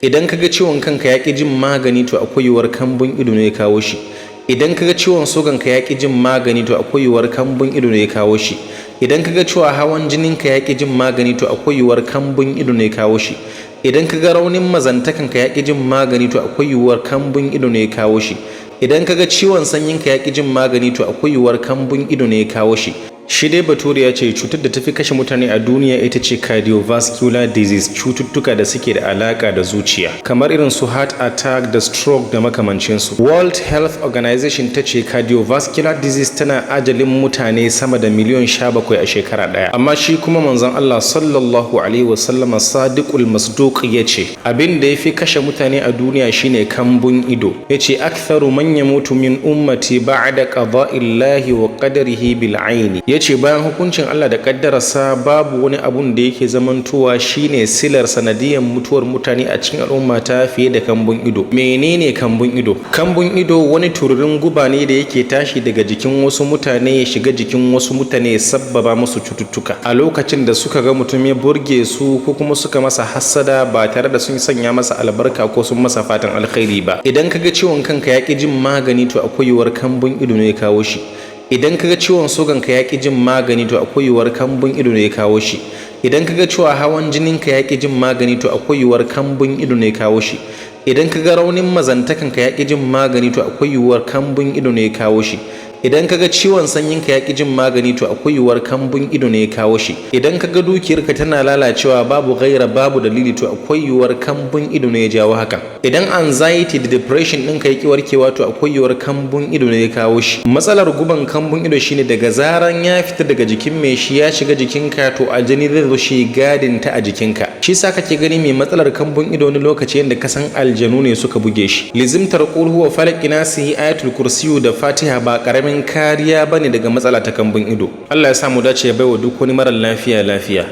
Idan kaga ciwon kanka ya ƙi jin magani, to akwai yiwuwar kambun ido ne ya kawo shi. Idan kaga ciwon sugan ka ya ƙi jin magani, to akwai yiwuwar kambun ido ne ya kawo shi. Idan kaga cewa hawan jinin ka ya ƙi jin magani, to akwai yiwuwar kambun ido ne ya kawo shi. Idan kaga raunin mazantakan ka ya ƙi jin magani, to akwai yiwuwar kambun ido ne ya kawo shi. Idan kaga ciwon sanyin ka ya ƙi jin magani, to akwai yiwuwar kambun ido ne ya kawo shi. Shi dai Bature ya ce cutar da tafi kashe mutane a duniya ita ce cardiovascular disease, cututtuka da suke da alaka da zuciya, kamar irin su heart attack da stroke da makamancinsu. World Health Organization ta ce cardiovascular disease tana ajalin mutane sama da miliyan 17 a shekara ɗaya. Amma shi kuma Manzon Allah sallallahu alaihi wasallama, sadiqul masduq, ya ce abin da ya fi kashe mutane a duniya shine kambun ido. Ya ce: "Aktharu man yamutu min ummati ba'da qada'illahi wa qadarihi bil aini." Ya ce bayan hukuncin Allah da kaddararsa, babu wani abun da yake zamantowa shine silar sanadiyan mutuwar mutane a cikin al'umma ta fiye da kambun ido. Menene kambun ido? Kambun ido wani tururin guba ne da yake tashi daga jikin wasu mutane ya shiga jikin wasu mutane, ya sabbaba musu cututtuka a lokacin da suka ga mutum ya burge su, ko kuma suka masa hassada ba tare da sun sanya masa albarka ko sun masa fatan alkhairi ba. Idan kaga ciwon kanka ya ƙi jin magani, to akwai yiwuwar kambun ido ne ya kawo shi. Idan kaga ciwon sugan ka ya ƙi jin magani, to akwai yiwuwar kambun ido ne ya kawo shi. Idan kaga cewa hawan jinin ka ya ƙi jin magani, to akwai yiwuwar kambun ido ne ya kawo shi. Idan kaga raunin mazantakan ka ya ƙi jin magani, to akwai yiwuwar kambun ido ne ya kawo shi. Idan kaga ciwon sanyin ka ya ƙi jin magani, to akwai yiwuwar kambun ido ne ya kawo shi. Idan kaga dukiyarka tana lalacewa babu gaira babu dalili, to akwai yiwuwar kambun ido ne ya jawo hakan. Idan anxiety da depression ɗinka ya ƙi warkewa, to akwai yiwuwar kambun ido ne ya kawo shi. Matsalar guban kambun ido shine, daga zaran ya fita daga jikin mai shi ya shiga jikinka, to aljani zai zo shi gadin ta a jikinka. Shi sa kake gani mai matsalar kambun ido wani lokaci yadda ka san aljanu ne suka buge shi. Lizimtar qul huwa, falaq, nasi, ayatul kursiyu da Fatiha ba karamin kariya bane daga matsala ta kambun ido. Allah ya sa mu dace, ya baiwa duk wani mara lafiya lafiya.